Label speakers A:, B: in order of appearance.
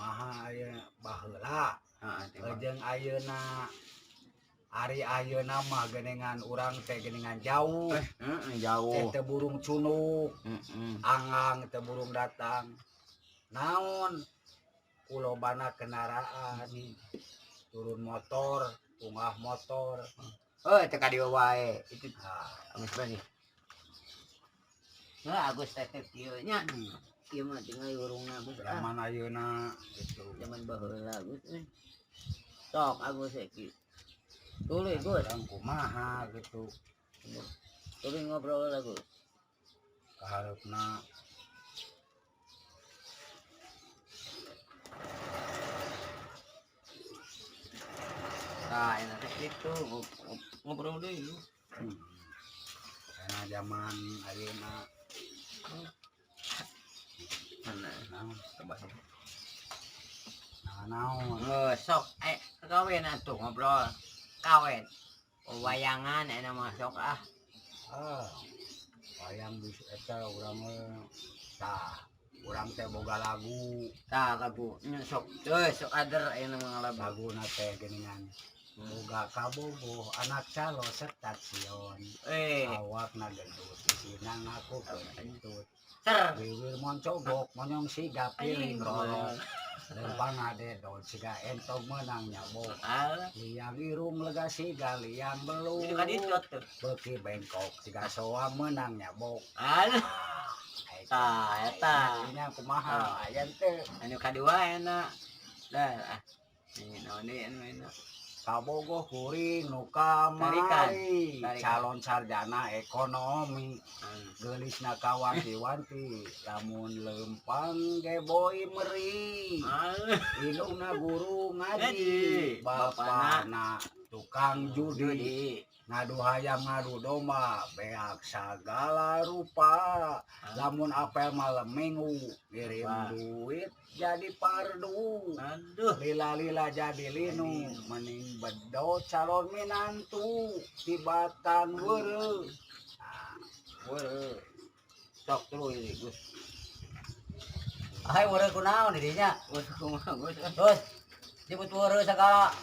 A: Kumaha aya baheula
B: Heeh, teh.
A: Jeung ayeuna, ari ayeuna mah geningan urang teh geningan jauh.
B: Heeh,
A: teh
B: jauh.
A: Teu burung cunuk. Angang teu burung datang naon kulobana kendaraan, turun motor, tunggah motor.
B: Oh, teh ka dieu wae. Itu
A: Nah,
B: geus balik.
C: Nah, Agus teh teh kieu nya. Ieu mah tinggal urungna, Agus, ah.
A: Zaman ayeuna gitu.
C: Zaman baheula, Gus eh. Sok Agus eh kieu. Tuluy, Gus.
A: Urang kumaha gitu.
C: Tuluy ngobrol lah, Gus.
A: Kahareupna.
C: Nah, enak teh kitu ngobrol deui.
A: Karena zaman ayeuna.
C: Mana?
A: Naon?
C: Coba.
A: Nah, naon?
C: Eh, sok eh kawin atuh ngobrol. Kawin. Wayangan enak masuk ah.
A: Ah, wayang bisa eta urang mah. Tah, urang teh boga lagu.
C: Tah lagu nya sok euy sok ader ayeuna mah lagu.
A: Laguna teh geuningan boga kabogoh anak calo stasiun.
C: Eh,
A: awakna gendut, isina ngaku kentut.
C: Ter.
A: Wiwir moncogok monyong siga piring rolok, lempang ngadedot siga entog meunang nyabok.
C: Alah,
A: liang irung lega siga liang belut.
C: itu kan itu tuh.
A: Beuki bengkok siga soa meunang nyabok.
C: Alah, tah eta.
A: Nya kumaha aya teh?
C: Anu kadua enak. Dah ah. Ini naon deui anu enak?
A: Kabogoh kuring nu kamari.
C: Tarikan.
A: Calon sarjana ekonomi. Geulisna kawanti-wanti, lamun lempang ge boy meri.
C: Alah,
A: Indungna guru ngaji.
C: Ngaji.
A: Bapana tukang judi.
C: Judi.
A: Ngadu hayam ngadu domba beak sagala rupa, lamun apel malam minggu ngirim
C: Apa?
A: Duit jadi pardu.
C: Aduh.
A: Lila-lila jadi linu, mending bedo calon minantu tibatan weureu.
C: Weureu. Sok tuluy, Gus.
B: Ai weureu kunaon di dinya?
C: Gus kumaha, Gus?
B: Gus, jemput weureu segala.